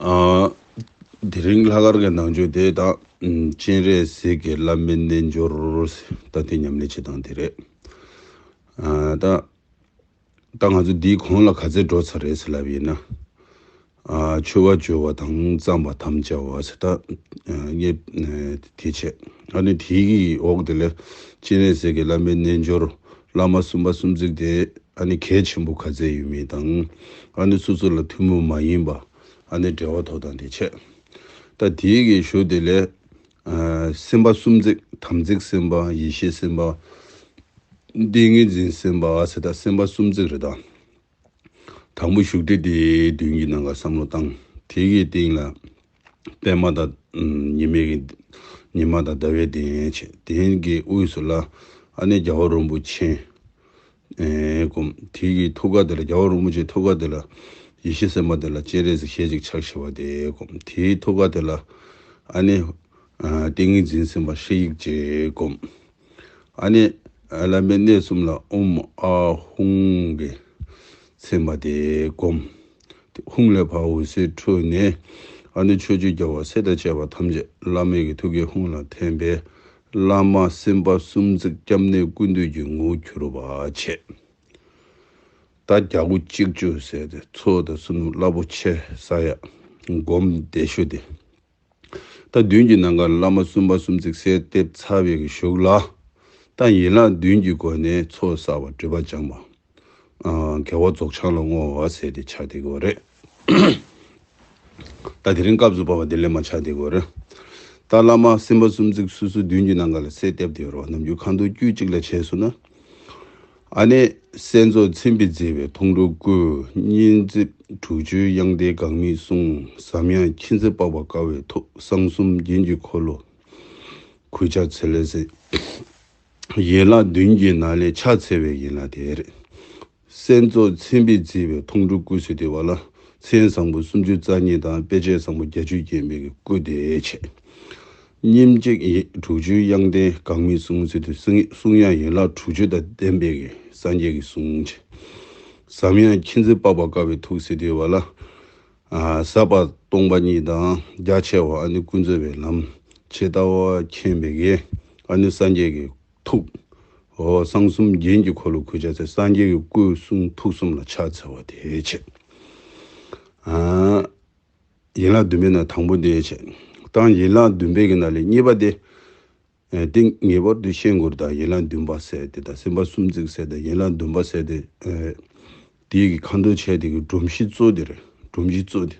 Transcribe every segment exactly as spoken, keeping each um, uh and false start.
ཨ། དེ་རིང་ལྷག་དཀར་གྱི་ནང་ཆོས་དེ་དང་། ཨམ། སྤྱན་རས་གཟིགས་ཀྱི་བླ་མའི་རྣལ་འབྱོར། ད་དེ་ཉམས་ལེན་བྱེད་སྟངས་དེ་རེད། ཨ། ད། ད་ང་ཚོ་འདིའི་གོང་ལ་ག་ཚད་འགྲོ་ཚར་རེད་ཟེར་ལབ་ཡིན་ན། ཨ། མཆོད་པ་བརྗོད་པ་དང་བརྩམ་པ་དམ་བཅའ་བ་ཟེར། ད་ངས་དེ་བྱས། ཨ་ནི་དེའི་འོག་དེ་ལ་སྤྱན་རས་གཟིགས་ཀྱི་བླ་མའི་རྣལ་འབྱོར། བླ་མ་གསུམ་པ་གསུམ་བརྩེགས་དེ་ཨ་ནི་གལ་ཆེན་པོ་ག་ཚད་ཡོད་མེད་དང་། ཨ་ནི་སོ་སོ་ལ་ཐུན་མོང་མ་ཡིན་པ། ཨ་ནི་འགྲེལ་བ་ཐོག་དང་དེ་བྱས། ད་དེའི་གི་གཞུག་དེ་ལས། ཨ། སེམས་དཔའ་གསུམ་བརྩེགས། དམ་ཚིག་སེམས་དཔའ། ཡེ་ཤེས་སེམས་དཔའ། ཏིང་ངེ་འཛིན་སེམས་དཔའ་ཟེར། ད་སེམས་དཔའ་གསུམ་བརྩེགས་རེད་ད། དང་པོ་བཞུགས་ཁྲི་དེ་མདུན་གྱི་ནང་ག་བསམ་བློ་བཏང་། དེ་གི་སྟེང་ལ་པདྨ་དང་ཉི་མའི་གི། ཉི་མ་དང་ཟླ་བའི་གདན་བྱས། གདན་གྱི་དབུས་སུ་ལ་ཨ་ནི་རྒྱལ་བ་རིན་པོ་ཆེ། ཨེ། བསྒོམ། དེ་གི་ཐུགས་ཀ་དེ་ལ། རྒྱལ་བ་རིན་པོ་ཆེའི་ཐུགས་ཀ་དེ་ལ་ཡེ་ཤེས་སེམས་དཔའ་དེ་ལ་སྤྱན་རས་གཟིགས་ཞལ་གཅིག་ཕྱག་བཞི་པ་དེ་བསྒོམ། དེའི་ཐུགས་ཀ་དེ་ལ་ཨ་ནི། ཨ། ཏིང་ངེ་འཛིན་སེམས་དཔའ་ཧྲཱིཿཡིག་ཅེས་བསྒོམ། ཨ་ནི། ཨ། བླ་མའི་གནས་གསུམ་ལ་ཨོཾ་ཨཱཿ་ཧཱུྃ་གི་མཚན་མ་དེ་བསྒོམ། ཧཱུྃ་ལས་ཕར་འོད་ཟེར་འཕྲོས་ནས། ཨ་ནི་ཕྱོགས་བཅུའི་རྒྱལ་བ་སྲས་དང་བཅས་པ་ཐམས་ཅད་བླ་མའི་གི་ཐུགས་ཀའི་ཧཱུྃ་ལ་ཐིམ་པས། བླ་མ་སེམས་དཔའ་གསུམ་བརྩེགས་སྐྱབས་གནས་ཀུན་འདུས་ཀྱི་ངོ་བོར་གྱུར་པ་བྱས། ད་རྒྱ་སྒོ་གཅིག་མཆོད་ཟེར་ཏེ་ཚོགས་དང་བསོད་ནམས་རླབས་པོ་ཆེ་བསགས་ཡ་སྒོམ་བཟླས་བཞུགས་ཏེ། ད་མདུན་གྱི་ནམ་མཁར་བླ་མ་གསུམ་པ་གསུམ་བརྩེགས་གསལ་འདེབས་ཚར་བའི་གི་གཞུག་ལ། ད་ཡན་ལག་བདུན་གྱི་སྒོ་ནས་ཚོགས་བསགས་པ། སྒྲིབ་པ་སྦྱངས་པ། ཨ། དགེ་བ་རྫོགས་བྱང་ལ་བསྔོ་བ་ཟེར་ཏེ་ཆགས་བསྡད་ཀྱི་ཡོད་རེད། ད་དེ་རིང་སྐབས་སུ་བབས་པ་དེ་ལས་མར་ཆགས་བསྡད་ཀྱི་ཡོད་རེད། ད་བླ་མ་སེམས་དཔའ་གསུམ་བརྩེགས་སོ་སོའི་མདུན་གྱི་ནམ་མཁར་ལ་གསལ་འདེབས་བསྡད་ཡོད་རེད་པ། ནམ་རྒྱུན་ཁ་འདོན་དཀྱུས་གཅིག་ལ་བྱས་སོང་ན། ཨ་ནི། སྲས་མཚོ་མཚན་དཔེས་མཛེས་པའི་མཐོང་གྲོལ་སྐུ། སྙིང་རྗེ་དྲུག་ཅུའི་དབྱངས་ལྡན་འགག་མེད་གསུང་། འཇམ་དབྱངས་མཁྱེན་བརྩེ་འཕགས་པ་དཀའ་བའི་ཐུགས། གསང་གསུམ་རྒྱན་གྱི་འཁོར་ལོ་གུས་ཕྱག་འཚལ་ལོ་ཟེར། ཡན་ལག་བདུན་གྱི་ནང་ལས་ཕྱག་འཚལ་བའི་ཡན་ལག་དེ་རེད། སྲས་མཚོ་མཚན་དཔེས་མཛེས་པའི་མཐོང་གྲོལ་སྐུ་ཟེར་དུས་བ་ལ། མཚན་བཟང་པོ་སུམ་ཅུ་རྩ་གཉིས་དང་དཔེ་བྱད་བཟང་པོ་བརྒྱད་ཅུས་བརྒྱན་པའི་སྐུ་དེ་བྱས། སྙིང་རྗེ་དྲུག་ཅུའི་དབྱངས་ལྡན་འགག་མེད་གསུང་ཟེར་དུས་གསུང་གསུང་དབྱངས་ཡན་ལག་དྲུག་ཅུ་དང་ལྡན་པའི་གི་སངས་རྒྱས་ཀྱི་གསུང་བྱས། འཇམ་དབྱངས་མཁྱེན་བརྩེ་འཕགས་པ་དཀའ་བའི་ཐུགས་ཟེར་དུས་བ་ལ། ཨ། ཟབ་པ་སྟོང་པ་ཉིད་དང་རྒྱ་ཆེ་བ་ཨ་ནི་ཀུན་རྫོབ་པའི་ལམ་ཇི་ལྟ་བ་མཁྱེན་པའི་གི་ཨ་ནི་སངས་རྒྱས་ཀྱི་ཐུགས། འོ། གསང་གསུམ་རྒྱན་གྱི་འཁོར་ལོ་གུས་ཕྱག་འཚལ། སངས་རྒྱས་ཀྱི་སྐུ་གསུང་ཐུགས་གསུམ་ལ་ཕྱག་འཚལ་བ་དེ་བྱས། ཨ། ཡན་ལག་བདུན་པའི་ནང་དང་པོ་དེ་བྱས། ད་ཡན་ལག་བདུན་པའི་གི་ནང་ལས་གཉིས་པ་དེ། ཨ། དེ་ངེས་པར་དུ་ཤེས་དགོས་རེད། ད་ཡན་ལག་བདུན་པ་ཟེར་དེ་དང་སེམས་དཔའ་གསུམ་བརྩེགས་ཟེར་དེ། ཡན་ལག་བདུན་པ་ཟེར་དེ། ཨ། དེའི་གི་ཁ་འདོན་བྱས་དེ་གི་སྒྲོམ་གཞི་གཙོ་དེ་རེད། སྒྲོམ་གཞི་གཙོ་དེ།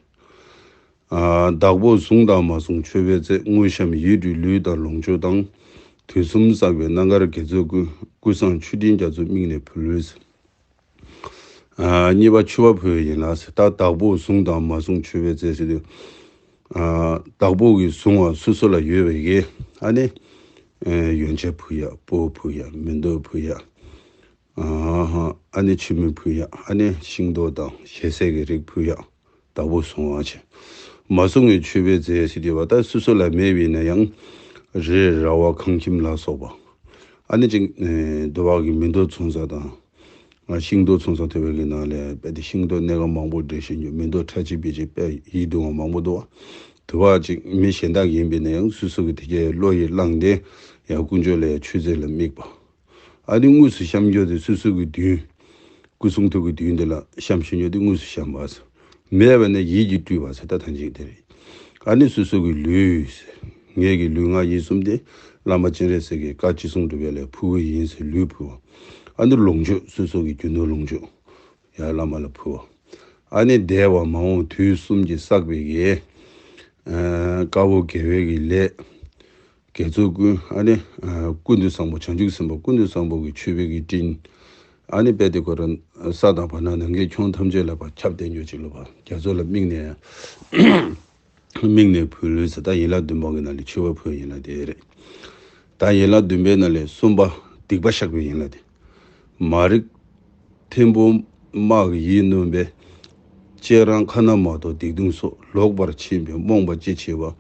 ཨ། བདག་པོས་བཟུང་དང་མ་བཟུང་མཆོད་པའི་རྫས། དངོས་བཤམས་ཡིད་སྤྲུལ་ལུས་དང་ལོངས་སྤྱོད་དང་། དུས་གསུམ་བསགས་པའི་རྣམ་དཀར་དགེ་ཚོགས་ཀུན། ཀུན་བཟང་མཆོད་སྤྲིན་རྒྱ་མཚོ་དམིགས་ནས་ཕུལ། ཨ། གཉིས་པ་མཆོད་པ་ཕུལ་བའི་ཡན་ལག་ཟེར། ད་བདག་པོས་བཟུང་དང་མ་བཟུང་མཆོད་པའི་རྫས་ཟེར་དུས། ཨ། བདག་པོ་གིས་བཟུང་བ་སོ་སོ་ལ་ཡོད་པའི་གི་ཨ་ནི། ཨ། ཡོན་ཆབ་ཕུལ་ཡ། སྤོས་ཕུལ་ཡ། མེ་ཏོག་ཕུལ་ཡ། ཨ་ཧ། ཨ་ནི་མཆོད་མེ་ཕུལ་ཡ། ཨ་ནི་ཤིང་ཏོག་དང་ཞལ་ཟས་ཀྱི་རིགས་ཕུལ་ཡ། བདག་པོས་བཟུང་བ་བྱས། མ་བཟུང་བའི་མཆོད་པའི་རྫས་ཟེར་དུས་བ། ད་སོ་སོ་ལ་མེད་པ་ཡིན་ན་ཡང་རི་ར་བ་ཁང་ཁྱིམ་ལ་སོགས་པ། ཨ་ནི་ཅིག་ཨེ། དུ་བ་གི་མེ་ཏོག་ཚོང་ས་དང་། ཨ། ཤིང་ཏོག་ཚོང་ས་ཐོབ་པའི་གི་ནང་ལས་དཔེ་དེ་ཤིང་ཏོག་སྣ་ཁ་མང་པོ་འབྲི་བཞིན་རྒྱུ། མེ་ཏོག་ཁྲ་ཆིལ་པིལ་ཆིལ་དཔེ་ཡིད་དུ་འོང་བ་མང་པོ་འདུག་བ། དུ་བ་ཅིག་མི་གཞན་དག་ཡིན་པས་ན་ཡང་སོ་སོ་གི་དེ་གའི་བློ་ཡིས་བླངས་ཏེ་ཡང་དཀོན་མཆོག་ལ་མཆོད་རྫས་ལ་དམིགས་པ། ཨ་ནི་དངོས་སུ་བཤམས་རྒྱུ་དེ་སོ་སོ་གི་མདུན། སྐུ་གསུང་ཐུགས་ཀྱི་མདུན་དེ་ལ་བཤམས་ཤིང་ཡོད་དེ་དངོས་སུ་བཤམས་པ་ཟེར། མེད་པ་ན་ཡིད་ཀྱིས་སྤྲུལ་བ་ཟེར། ད་ཐང་ཅིག་དེ་རེད། ཨ་ནི་སོ་སོ་གི་ལུས་ཟེར། ངེད་ཀྱི་ལུས་ངག་ཡིད་གསུམ་དེ་བླ་མ་སྤྱན་རས་གཟིགས་ཀྱི་བཀའ་ཅི་གསུང་སྒྲུབ་པའི་ལས་ཕུལ་གྱི་ཡིན་ཟེར་ལུས་ཕུལ་བ། ཨ་ནི་ལོངས་སྤྱོད་སོ་སོ་གི་རྒྱུ་ནོར་ལོངས་སྤྱོད་ཡར་བླ་མ་ལ་ཕུལ་བ། ཨ་ནི་འདས་པ་མ་འོངས་དུས་གསུམ་གྱི་བསགས་པའི་གི། ཨ། དཀར་པོ་དགེ་བའི་གི་ལས། དགེ་ཚོགས་ཀུན། ཨ་ནི། ཨ། ཀུན་ཏུ་བཟང་པོ་བྱང་ཆུབ་སེམས་དཔའ་ཀུན་ཏུ་བཟང་པོ་གི་མཆོད་པའི་གི་སྤྲིན། ཨ་ནི་དཔེ་དེ་ཁོ་རང་ས་དང་བར་སྣང་ནམ་མཁའི་ཁྱོན་ཐམས་ཅད་ལ་ཕར་ཁྱབ་བསྡད་རྒྱུ་ཅིག་ལ་ཕར་རྒྱ་མཚོ་ལ་དམིགས་ནས། དམིགས་ནས་ཕུལ་ལོས་ཟེར། ད་ཡན་ལག་བདུན་པ་གི་ནང་ལས་མཆོད་པ་ཕུལ་ཡན་ལག་དེ་རེད། ད་ཡན་ལག་བདུན་པའི་ནང་ལས་གསུམ་པ་སྡིག་པ་བཤགས་པའི་ཡན་ལག་དེ། མ་རིག་ཐེམ་པོ་དམག་གིས་ཡིད་གནོན་པས། སྤྱན་རང་ཁ་ན་མ་ཐོ་སྡིག་ལྟུང་སོགས། ལོག་པར་ཕྱིན་པའི་རྨོངས་པ་ཅི་མཆིས་པ།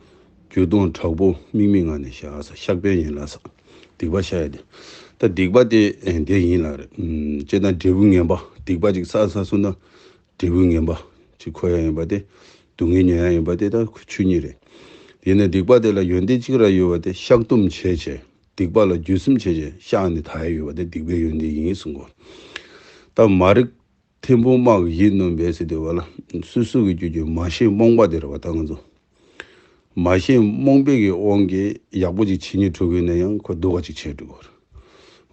རྒྱུ་སྟོང་དྲག་པོ་དམིགས་མེད་ངང་ནས་བཤགས་ཟེར། བཤགས་པའི་ཡན་ལག་ཟེར། སྡིག་པ་བཤགས་ཡ་དེ། ད་སྡིག་པ་དེ་དེ་ཡིན་ལ་རེད། ཨམ། སྤྱིར་བཏང་འབྲས་བུ་ངན་པ། སྡིག་པ་ཅིག་བསགས་བསགས་སོང་ན་འབྲས་བུ་ངན་པ་ཅིག་འཁོར་ཡ་ཡིན་པ་དེ། སྡུག་བསྔལ་མྱོང་ཡ་ཡིན་པ་དེ་ད་ཆོས་ཉིད་རེད། ཡིན་ནའི་སྡིག་པ་དེ་ལ་ཡོན་ཏན་གཅིག་ར་ཡོད་པ་དེ་བཤགས་སྡོམ་བྱས་བྱས། སྡིག་པ་ལ་འགྱོད་སེམས་བྱས་བྱས་བཤགས་ནས་དག་ཡ་ཡོད་པ་དེ་སྡིག་པའི་ཡོན་ཏན་ཡིན་གསུང་གོ། ད་མ་རིག་ཐིམ་ཕུག་དམག་གི་ཡིད་གནོན་པས་ཟེར་དུས་བ་ལ། སོ་སོ་གི་རྒྱུད་ཀྱི་མ་ཤེས་རྨོངས་པ་དེ་རེད་བ་ད་ང་ཚོ། མ་ཤེས་རྨོངས་པའི་གི་དབང་གིས་ཡག་པོ་ཅིག་བྱེད་སྙིང་བྲོ་གི་ཡིན་ན་ཡང་ཁོ་སྡུག་ག་ཅིག་བྱེད་འགྲོ་གི་རེད།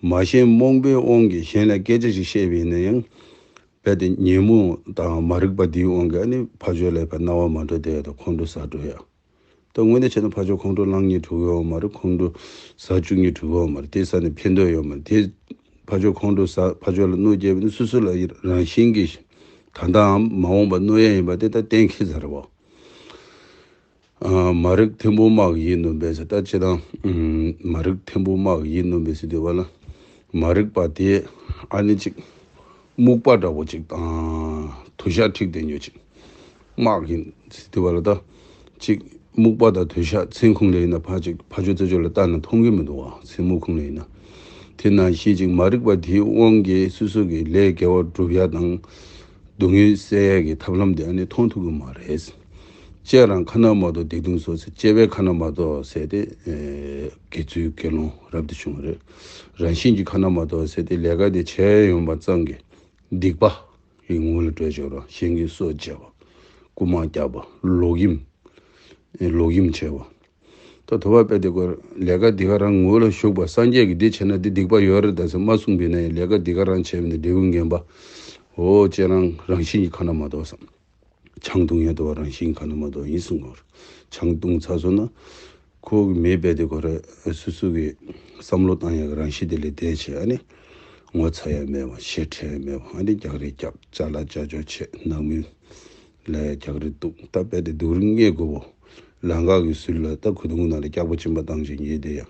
མ་ཤེས་རྨོངས་པའི་དབང་གིས་གཞན་ལ་སྐད་ཆ་ཅིག་བཤད་པ་ཡིན་ན་ཡང་། རྦད་དེ་ཉོན་མོངས་དང་མ་རིག་པ་འདིའི་དབང་གིས་ཨ་ནི་ཕ་ཆོས་ལ་ཕར་རྣ་བ་མ་འགྲོ་བསྡད་ཡ་དང་ཁོང་ཁྲོ་ཟ་འགྲོ་ཡ། ད་དངོས་གནས་བྱས་ན་ཕ་ཆོས་ཁོང་ཁྲོ་ལངས་སྙིང་བྲོ་གི་ཡོད་མ་རེད། ཁོང་ཁྲོ་ཟ་བཅུག་སྙིང་བྲོ་གི་ཡོད་མ་རེད། དེ་ཟ་ནས་ཕན་ཐོགས་ཡོད་མ་རེད། དེ་ཕ་ཆོས་ཁོང་ཁྲོ་ཟ་ཕ་ཆོས་ལ་གནོད་སྐྱེལ་བ་ནི་སོ་སོ་ལ་རང་བཞིན་གྱིས་ད་ལྟའམ་མ་འོངས་པ་གནོད་ཡ་ཡིན་པ་དེ་ད་གཏན་འཁེལ་ཚར་བ། ཨ། མ་རིག་ཐིམ་ཕུག་དམག་གི་ཡིད་གནོན་པས་ཟེར་ད་ཅི་དང་། མ་རིག་ཐིམ་ཕུག་དམག་གི་ཡིད་གནོན་པས་ཟེར་དུས་བ་ལ། མ་རིག་པ་དེ་ཨ་ནི་ཅིག་སྨུག་པ་འདྲ་བོ་ཅིག་དང་དུ་ཞག་འཁྲིགས་བསྡད་ཉོ་ཅིག་དམག་གི་ཟེར་དུས་བ་ལ་ད། ཅིག་སྨུག་པ་དང་དུ་ཞག་མཚན་ཁུང་ལ་ཡིན་ན་ཕ་ཅིག་ཕ་ཆོས་རྩེ་ཆོས་ལ་ལྟ་ན་མཐོང་གི་མི་འདུག་བ་མཚན་སྨུག་ཁུང་ལ་ཡིན་ན། དེ་ནང་བཞིན་ཅིག་མ་རིག་པ་དེའི་དབང་གིས་སོ་སོ་གི་ལས་དགེ་བ་སྒྲུབ་ཡ་དང་། སྡུག་བསྔལ་སེལ་ཡ་གི་ཐབས་ལམ་དེ་ཨ་ནི་མཐོང་ཐུབ་ཀྱི་མ་རེད། སྤྱན་རང་ཁ་ན་མ་ཐོ་སྡིག་ལྟུང་སོགས་ཟེར་སྤྱན་པའི་ཁ་ན་མ་ཐོ་ཟེར་ཏེ། དགེ་ཚུལ་དགེ་སློང་རབ་ཏུ་བྱུང་བ་རེད། རང་བཞིན་གྱི་ཁ་ན་མ་ཐོ་ཟེར་ཏེ་ལས་ཀ་དེ་བྱས་ཡོང་བ་ཙམ་གྱིས་སྡིག་པ་གི་ངོ་ལ་འགྲོ་ཆོག་རོགས་གཞན་གྱི་སྲོག་བཅད་པ། རྐུ་མ་བརྒྱབ་པ་ལོག་གཡེམ། ལོག་གཡེམ་བྱས་པ། ད་ཐོབ་པ་དཔེ་དེ་ཀོ་ལས་ཀ་འདི་ག་རང་ངོ་ལ་ཞུགས་པ་སངས་རྒྱས་ཀྱིས་འདི་བྱས་ན་འདི་སྡིག་པ་ཡོད་རེད་ད་ཟེར་མ་གསུངས་པས་ན་ཡང་ལས་ཀ་འདི་ག་རང་བྱས་པས་ན་འབྲས་བུ་ངན་པ། འོ་ཅེ་རང་རང་བཞིན་གྱི་ཁ་ན་མ་ཐོ་བསམ། ཆང་བཏུང་ཡ་དོ་བ་རང་བཞིན་གྱི་ཁ་ན་མ་ཐོ་ཡིན་གསུངས་ནོར། ཆང་བཏུང་ཚར་སོང་ན། ཁོ་གི་མེ་དཔེ་དེ་ཀོ་རེ་སོ་སོ་གི་བསམ་བློ་བཏང་ཡ་གི་རང་བཞིན་དེ་ལས་འདས་བྱས་ཨ་ནི། ངོ་ཚ་ཡ་མེད་བ་ཞེ་ཁྲེལ་མེད་བ་ཨ་ནི་རྒྱག་རེས་རྒྱབ་ཅ་ལག་ཅ་ཅོ་བྱེད་ནང་མི། ལས་རྒྱག་རེས་འདུག་ད་དཔེ་དེ་སྡུག་རུ་རྙེད་དགོས་བོ། ལང་ཀ་གི་ཟུར་ལ་ད་གོས་ཐུང་ནང་ལ་སྐྱག་པ་གཅིན་པ་བཏང་ཅིག་ཉེས་དེ་ཡ།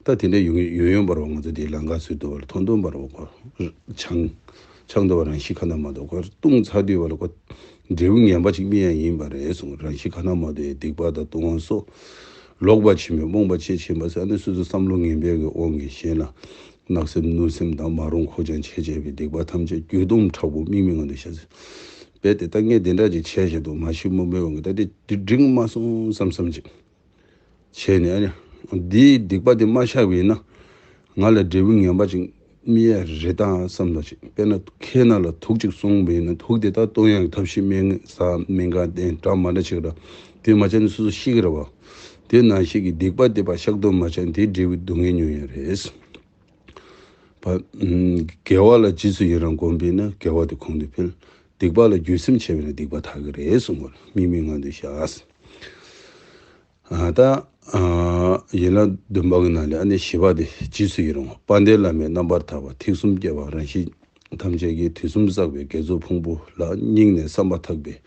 ད་དེ་འདྲ་ཡོང་ཡོང་ཡོང་བར་བ་ང་ཚོ་དེ་ལང་ཀ་ཟུར་དུ་བར་ཐོན་ཐོན་བར་བ་གོ། ཆང་ཆང་དུ་བ་རང་ཤི་ཁ་ན་མ་དོ་གོ་བཏུང་ཚར་དུས་བ་ལ་གོ། འབྲས་བུ་ངན་པ་ཅིག་སྨིན་ཡ་ཡིན་པ་རེད་གསུངས། རང་ཤི་ཁ་ན་མ་དོ་ཡ་སྡིག་པ་དང་ལྟུང་བ་སོགས། ལོག་པ་ཕྱིན་པའི་རྨོངས་པ་ཆེ་ཕྱིན་པ་ཟེར་ནས་སོ་སོ་བསམ་བློ་ངན་པའི་གི་དབང་གིས་གཞན་ལ། བརྣབ་སེམས་གནོད་སེམས་དང་མ་རུངས་ཁོག་ཅན་བྱས་བྱས་པའི་སྡིག་པ་ཐམས་ཅད་རྒྱུད་སྡོམ་དྲག་པོ་དམིགས་མེད་ངང་དུ་བྱ་ཟེར། རྦད་དེ་ད་ངས་དེ་འདྲ་ཅིག་བྱས་བཞག་འདུག་མ་ཤི་མོ་མེ་བང་གི་ད་དེ་དེ་འགྲིག་མ་སོང་བསམ་བསམ་ཅིག་བྱས་ནས་ཨ་ནི། འདིའི་སྡིག་པ་དེ་མ་བཤགས་པ་ཡིན་ན། ང་ལ་འབྲས་བུ་ངན་པ་ཅིག་སྨིན་ཡ་རེད་ད་བསམ་ད་ཅིག་དཔེར་ན་ཁའི་ནང་ལ་དུག་ཅིག་སོང་བ་ཡིན་ན་དུག་དེ་ད་གཏོང་ཡ་གི་ཐབས་ཤེས་མེད་ས་མེད་ག་དེ་འདྲ་མ་འདྲ་ཅིག་ར། དེ་མ་བྱས་ན་སོ་སོ་ཤི་གི་རེད་བ། དེ་ནང་བཞིན་གྱི་སྡིག་པ་དེ་པ་བཤགས་སྡོམ་མ་བྱས་ན་དེའི་འབྲས་བུ་སྡུག་བསྔལ་མྱོང་ཡ་རེད། པ། དགེ་བ་ལ་རྗེས་སུ་ཡི་རང་བསྒོམས་པས་ན་དགེ་བ་དེ་གོང་དུ་འཕེལ། སྡིག་པ་ལ་འགྱོད་སེམས་བྱས་པས་ན་སྡིག་པ་དག་གི་རེད་གསུངས་པ་དམིགས་མེད་ངང་དུ་བཞག་ད། ཡན་ལག་བདུན་པ་གི་ནང་ལས་ཨ་ནི་བཞི་པ་དེ་རྗེས་སུ་ཡི་རང་དཔལ་ལྡན་བླ་མས་རྣམ་པར་ཐར་པ་ཐེག་གསུམ་སྐྱེ་བ་རང་བཞིན་ཐམས་ཅད་ཀྱི་དུས་གསུམ་བསགས་པའི་དགེ་ཚོགས་ཕུང་པོ་ལ་སྙིང་ནས་བསམ་པ་ཐག་པས་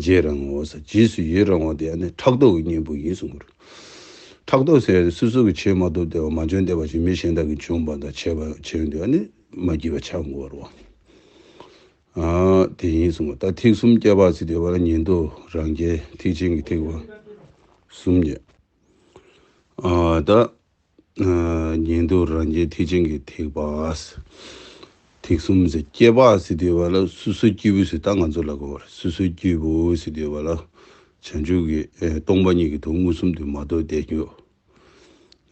རྗེས་རང་ངོ་ཟེར་རྗེས་སུ་ཡི་རང་བ་དེ་ཨ་ནི་ཕྲག་དོག་གི་གཉེན་པོ་ཡིན་གསུངས་པ་རེད། ཕྲག་དོག་ཟེར་ཡ་དེ་སོ་སོ་གི་བྱེད་མ་ཐུབ་བདེ་བ་མ་འཇོན་བདེ་བ་ཞིག་མི་གཞན་དག་གིས་འཇོན་པ་དང་བྱས་པ་བྱས་ཡོང་དུས་ཨ་ནི་མ་སྐྱིད་པ་ཆགས་འགྲོ་བ་རེད་བ། ཨ་དེ་ཡིན་གསུངས་པ་ད་ཐེག་གསུམ་སྐྱེ་བ་ཟེར་དུས་བ་ལ་ཉན་ཐོས་རང་རྒྱལ་ཐེག་ཆེན་གྱི་ཐེག་པ་གསུམ་རེད། ཨ་ད་ཉན་ཐོས་རང་རྒྱལ་ཐེག་ཆེན་གྱི་ཐེག་པ། ཐེག་གསུམ་ཟེར་སྐྱེ་བ་ཟེར་དུས་བ་ལ་སོ་སོ་སྐྱེས་བུ་ཟེར་ད་ང་ཚོ་ལ་གོ་བ་རེད། སོ་སོ་སྐྱེས་བུ་ཟེར་དུས་བ་ལ་བྱང་ཆུབ་ཀྱི་སྟོང་པ་ཉིད་ཀྱི་དོན་མངོན་སུམ་དུ་མ་རྟོགས་བསྡད་རྒྱུ།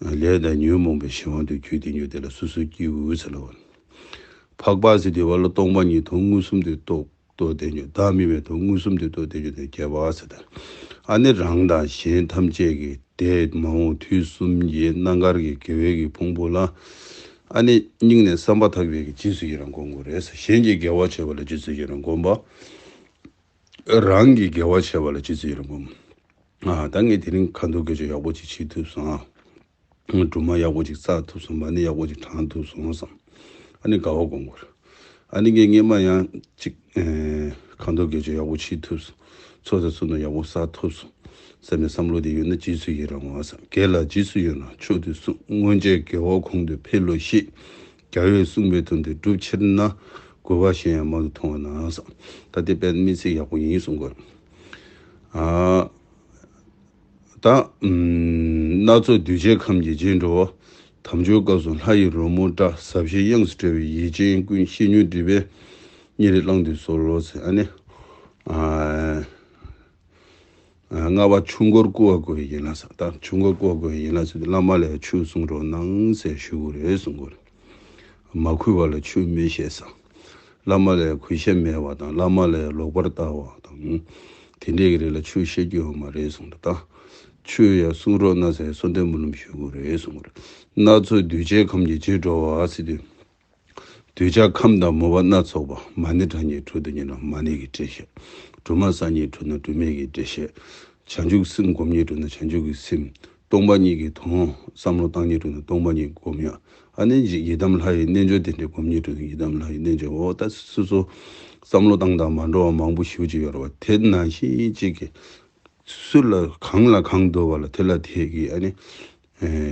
ལས་དང་ཉོན་མོངས་པའི་གཞན་དབང་དུ་གྱུར་ཏེ་ཉོན་དེ་ལ་སོ་སོ་སྐྱེས་བུ་ཟེར་ལ་བ། འཕགས་པ་ཟེར་དུས་བ་ལ་སྟོང་པ་ཉིད་དོན་མངོན་སུམ་དུ་རྟོགས་རྟོགས་ཏེ་ཉོན་བདག་མེད་པའི་དོན་མངོན་སུམ་དུ་རྟོགས་ཏེ་ཉོན་དེ་སྐྱེ་བ་ཟེར་ད། ཨ་ནི་རང་དང་གཞན་ཐམས་ཅད་ཀྱི་འདས་མ་འོངས་དུས་གསུམ་གྱི་རྣམ་དཀར་གྱི་དགེ་བའི་གི་ཕུང་པོ་ལ། ཨ་ནི་སྙིང་ནས་བསམ་པ་ཐག་པའི་གི་རྗེས་སུ་ཡི་རང་སྒོམ་དགོས་རེད་ཟེར། གཞན་གྱི་དགེ་བ་བྱེད་པ་ལ་རྗེས་སུ་ཡི་རང་སྒོམ་པ། རང་གི་དགེ་བ་བྱེད་པ་ལ་རྗེས་སུ་ཡི་རང་སྒོམ། ཨ་ད་ངས་དེ་རིང་ཁ་འདོན་དགེ་སྦྱོར་ཡག་པོ་ཅིག་བྱེད་ཐུབ་སོང་ཨ། སྒྲུང་མ་ཡག་པོ་ཅིག་བསགས་ཐུབ་སོང་། མ་ཎི་ཡག་པོ་ཅིག་བགྲང་ཐུབ་སོང་བསམ། ཨ་ནི་དགའ་བ་སྒོམ་དགོས། ཨ་ནི་ངས་སྔས་མ་ཡང་ཅིག་ཁ་འདོན་དགེ་སྦྱོར་ཡག་པོ་བྱེད་ཐུབ་སོང་། ཚོགས་དང་བསོད་ནམས་ཡག་པོ་བསགས་ཐུབ་སོང་། སེམས་ནས་བསམ་བློ་དེ་ཡོད་ན་རྗེས་སུ་ཡི་རང་བ་བསམ། དགེ་ལ་རྗེས་སུ་ཡི་རང་མཆོག་ཏུ་གསུངས། སྔོན་ཆད་དགེ་བ་གོང་དུ་འཕེལ་ལོ་ཞེས། རྒྱལ་བས་གསུངས་པའི་དོན་དེ་སྒྲུབ་ཕྱིར་ན། དགོས་པ་གཞན་ཡང་མང་དུ་མཐོང་བ་ན་བསམ། ད་དེ་དཔེ་དམིགས་བསལ་ཡག་པོ་ཡིན་གསུང་དགོས། ཨ། ད། སྣ་ཚོགས་གདུལ་བྱའི་ཁམས་ཀྱི་རྗེས་འགྲོ་བ། དམ་ཆོས་སྐབས་སུ་ལྷ་ཡི་རོལ་མོ་སྒྲ། ཟབ་ཞིའི་དབྱངས་སུ་བཀྲལ་བའི་ཡིད་ཅན་ཀུན། ཤེས་མྱོང་སྒྲིབ་པས་གཉིད་ལས་བསླངས་དུས་སོ་ལོ་ཟེར་ཨ་ནི། ཨ། ལྔ་པ་ཆོས་འཁོར་བསྐོར་བར་བསྐུལ་བའི་ཡན་ལག་ཟེར། ད་ཆོས་འཁོར་བསྐོར་བར་བསྐུལ་བའི་ཡན་ལག་ཟེར་དུས་བླ་མ་ལ་ཡང་ཆོས་གསུང་རོགས་གནང་ཟེར་ཞུ་དགོས་རེད་གསུང་གི་རེད། མ་གུས་པ་ལ་ཆོས་མི་བཤད་ཟེར། བླ་མ་ལ་ཡང་གུས་ཞབས་མེད་པ་དང་། བླ་མ་ལ་ཡང་ལོག་པར་ལྟ་བ་དང་། དེ་འདྲའི་གི་རིགས་ལ་ཆོས་བཤད་རྒྱུ་ཡོད་མ་རེད་གསུངས་འདུག་ད་ཆོས་ཡང་གསུང་རོགས་གནང་ཟེར་གསོལ་འདེབས་སྨོན་ལམ་ཞུ་དགོས་རེད་གསུངས་པ་རེད། སྣ་ཚོགས་གདུལ་བྱའི་ཁམས་ཀྱི་རྗེས་འགྲོ་བ་ཟེར་དུས། གདུལ་བྱ་ཁམས་དང་མོས་པ་སྣ་ཚོགས་པ། མ་ཎི་བགྲང་ཉིད་གྲོགས་དང་ཉེ་ལ་མ་ཎི་གི་འགྲེལ་བཤད། སྒྲོལ་མ་གསང་སྙིང་གྲོགས་ན་སྒྲོལ་མའི་གི་འགྲེལ་བཤད། བྱང་ཆུབ་སེམས་སྒོམ་ཉིད་གྲོགས་ན་བྱང་ཆུབ་ཀྱི་སེམས། སྟོང་པ་ཉིད་ཀྱི་དོན་བསམ་བློ་བཏང་ཉིད་གྲོགས་ན་སྟོང་པ་ཉིད་སྒོམ་ཡ། ཨ་ནི་ཡི་དམ་ལྷ་ཡི་རྣལ་འབྱོར་རྟེན་འབྲེལ་སྒོམ་ཉིད་གྲོགས་ན་ཡི་དམ་ལྷ་ཡི་རྣལ་འབྱོར། འོ་ད་སོ་སོ་བསམ་བློ་བཏང་དང་མ་འགྲོ་བ་མང་པོ་ཞེ་པོ་ཅིག་ཡོད་རེད་བ། དེ་ནང་བཞིན་གཅིག་གི་སུ་ལ་གང་ལ་གང་འདུལ་བ་ལ་དེ་ལ་དེ་གི་ཨ་ནི་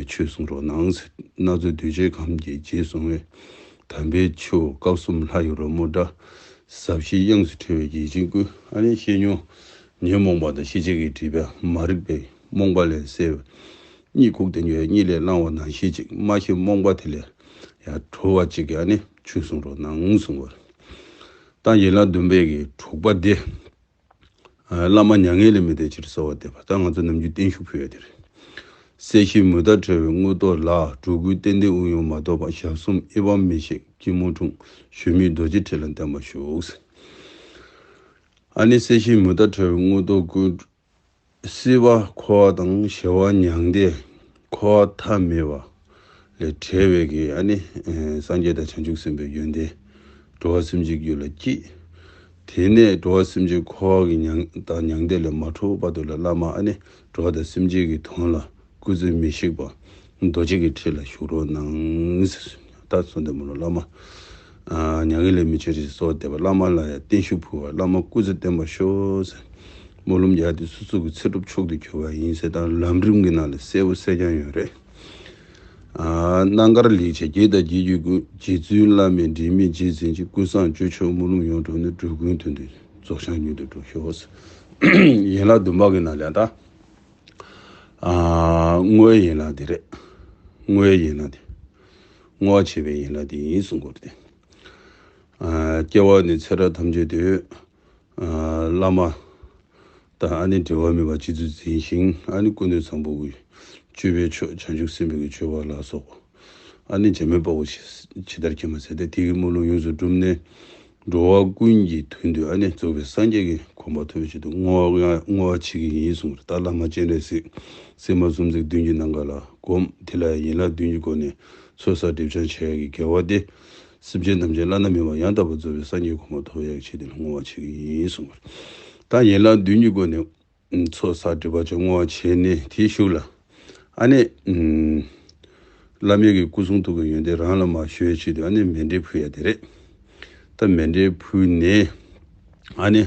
ཆོས་གསུང་རོགས་གནང་ཟེར། སྣ་ཚོགས་གདུལ་བྱའི་ཁམས་ཀྱི་རྗེས་བཟུང་བའི། དམ་པའི་ཆོས་སྐབས་གསུམ་ལྷ་ཡི་རོལ་མོ་སྒྲ། ཟབ་ཞིའི་དབྱངས་སུ་ཁྲིད་པའི་རྒྱལ་ཆེན་སྐུ། ཨ་ནི་ཤེས་མྱོང་ཉོན་མོངས་པ་དང་ཤེས་བྱའི་གི་སྒྲིབ་པ་མ་རིག་པའི་རྨོངས་པ་ལས་སེལ་བའི། གཉིད་ཁུག་སྟེ་ཉལ་གཉིད་ལས་བསླང་བ་ནང་བཞིན་ཅིག་མ་ཤེས་རྨོངས་པ་དེ་ལས་ཡང་གྲོལ་བ་ཅིག་གི་ཨ་ནི་ཆོས་གསུང་རོགས་གནང་གསུང་བར། ད་ཡན་ལག་བདུན་པའི་གི་དྲུག་པ་དེ། བླ་མ་མྱ་ངན་ལས་མི་འདའ་ཕྱིར་གསོལ་བ་འདེབས་པ། ད་ང་ཚོ་ནམ་རྒྱུན་བརྟན་བཞུགས་ཕུལ་ཡ་དེ་རེད། སྲིད་ཞིའི་མུ་མཐའ་བྲལ་བའི་མངོན་རྟོགས་ལ། འགྲོ་ཀུན་གཏན་བདེ་དབུགས་དབྱུང་མ་ཐོབ་པ། ཞག་གསུམ་དབྱེ་བ་མི་ཤེས་སྐྱིལ་མོ་ཀྲུང་། གཞོན་ནུའི་རྡོ་རྗེ་ཁྲི་ལ་བརྟན་པར་ཤོག་ཨ་ནི་སྲིད་ཞིའི་མུ་མཐའ་བྲལ་བའི་མངོན་རྟོགས་ཀུན། སྲིད་པ་འཁོར་བ་དང་ཞི་བ་མྱང་འདས་འཁོར་བ་མཐའ་མེད་པ་ལས་བྲལ་བའི་གི་ཨ་ནི་སངས་རྒྱས་དང་བྱང་ཆུབ་སེམས་དཔའི་ཡོན་ཏན། འགྲོ་བ་སེམས་ཅན་རྒྱུད་ལ་སྐྱེས། དེ་ནས་འགྲོ་བ་སེམས་ཅན་འཁོར་བ་གི་མྱང་དང་མྱང་འདས་ལས་མ་གྲོལ་བར་དུ་ལ་བླ་མ་ཨ་ནི་འགྲོ་བ་དང་སེམས་ཅན་གྱི་དོན་ལ་སྐུ་ཚེ་མི་ཤིགས་པ་རྡོ་རྗེ་གི་ཁྲི་ལ་བཞུགས་རོགས་གནང་ཟེར། ད་གསོལ་འདེབས་སྨོན་ལམ་བླ་མ། མྱ་ངན་ལས་མི་འདའ་ཕྱིར་གསོལ་བ་འདེབས་པ། བླ་མ་ལ་ཡང་བརྟན་བཞུགས་ཕུལ་བ། བླ་མ་སྐུ་ཚེ་བརྟན་པར་ཤོག་ཟེར། སྨོན་ལམ་རྒྱག་དུས་སོ་སོ་གི་ཚེ་སྒྲུབ་མཆོག་ཏུ་གྱུར་པ་ཡིན་ཟེར། ད་ལམ་རིམ་གྱི་ནང་ལ་གསལ་པོ་གསལ་རྐྱང་ཡོད་རེད། ཨ། རྣམ་དཀར་ལེགས་བྱས་རྒྱས་དང་རྒྱས་ཀྱི་སྐུ། རྗེ་བཙུན་བླ་མའི་འབྲལ་མེད་རྗེས་འཛིན་ཅིང་། ཀུན་བཟང་སྤྱོད་མཆོག་སྨོན་ལམ་ཡོངས་གྲོལ་ནས། འགྲོ་ཀུན་དོན་དུ་རྫོགས་བྱང་མྱུར་དུ་འགྲུབ་ཤོག་ཡན་ལག་བདུན་པ་གི་ནང་ལ་ད། ཨ། བསྔོ་བའི་ཡན་ལག་འདི་རེད། བསྔོ་བའི་ཡན་ལག་འདི། བསྔོ་བ་བྱེད་པའི་ཡན་ལག་འདི་ཡིན་གསུང་གི་ཡོད་རེད་དེ། ཨ། སྐྱེ་བ་ནས་ཚེ་རབས་ཐམས་ཅད་དུ། ཨ། བླ་མ་དང་ཨ་ནི་འབྲལ་བ་མེད་པ་རྗེ་བཙུན་འཛིན་ཞིང་། ཨ་ནི་སྐུ་མདུན་བཟང་པོ་གི་སྤྱོད་པའི་མཆོག་བྱང་ཆུབ་སེམས་དཔའི་གི་སྤྱོད་པ་ལ་སོགས་པ། ཨ་ནི་འབྲལ་མེད་དཔའ་བོ་ཇི་ལྟར་མཁྱེན་པ་ཟེར་ཏེ། དེ་གི་སྨོན་ལམ་ཡོངས་སུ་གྲུབ་ནས། འགྲོ་བ་ཀུན་གྱི་དོན་དུ་ཨ་ནི་རྫོགས་པའི་སངས་རྒྱས་ཀྱི་གོ་འཕང་ཐོབ་པའི་ཆེད་དུ་བསྔོ་བ་བསྔོ་བ་བྱེད་ཀྱི་ཡིན་གསུངས་པ་རེད། ད་བླ་མ་སྤྱན་རས་གཟིགས་སིལ་མ་སུམ་བརྩེགས་བདུན་གྱི་ནམ་མཁའ་ལ་བསྒོམ། དེ་ལ་ཡན་ལག་བདུན་གྱི་སྒོ་ནས་ཚོགས་བསགས་སྒྲིབ་སྦྱང་བྱེད་ཡག་གི་དགེ་བ་དེ། སེམས་ཅན་ཐམས་ཅད་བླ་ན་མེད་པ་ཡང་དག་པར་རྫོགས་པའི་སངས་རྒྱས་གོ་འཕང་ཐོབ་ཡག་གི་ཆེད་དུ་བསྔོ་བ་བྱེད་ཀྱི་ཡིན་གསུངས་པ་རེད། ད་ཡན་ལག་བདུན་གྱི་སྒོ་ནས་ཚོགས་བསགས་སྒྲིབ་པ་བྱང་བསྔོ་བ་བྱས་ནས་དེའི་གཞུག་ལ། ཨ་ནི། ཨུམ། བླ་མའི་གི་སྐུ་གསུང་ཐུགས་ཀྱི་ཡོན་ཏན་རང་ལ་མར་ཞུ་ཡའི་ཆེད་དུ་ཨ་ནི་མཎྜལ་ཕུལ་ཡ་དེ་རེད། ད་མཎྜལ་ཕུལ་ནས་ཨ་ནི་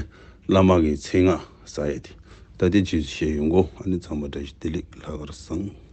བླ་མ་གི་མཚན་སྔགས་ཟེར་ཡ་དེ། ད་དེ་རྗེས་སུ་བཤད་ཡོང་གོ། ཨ་ནི་ཚང་མ་བཀྲ་ཤིས་བདེ་ལེགས། ལྷག་དཀར་བཟང་།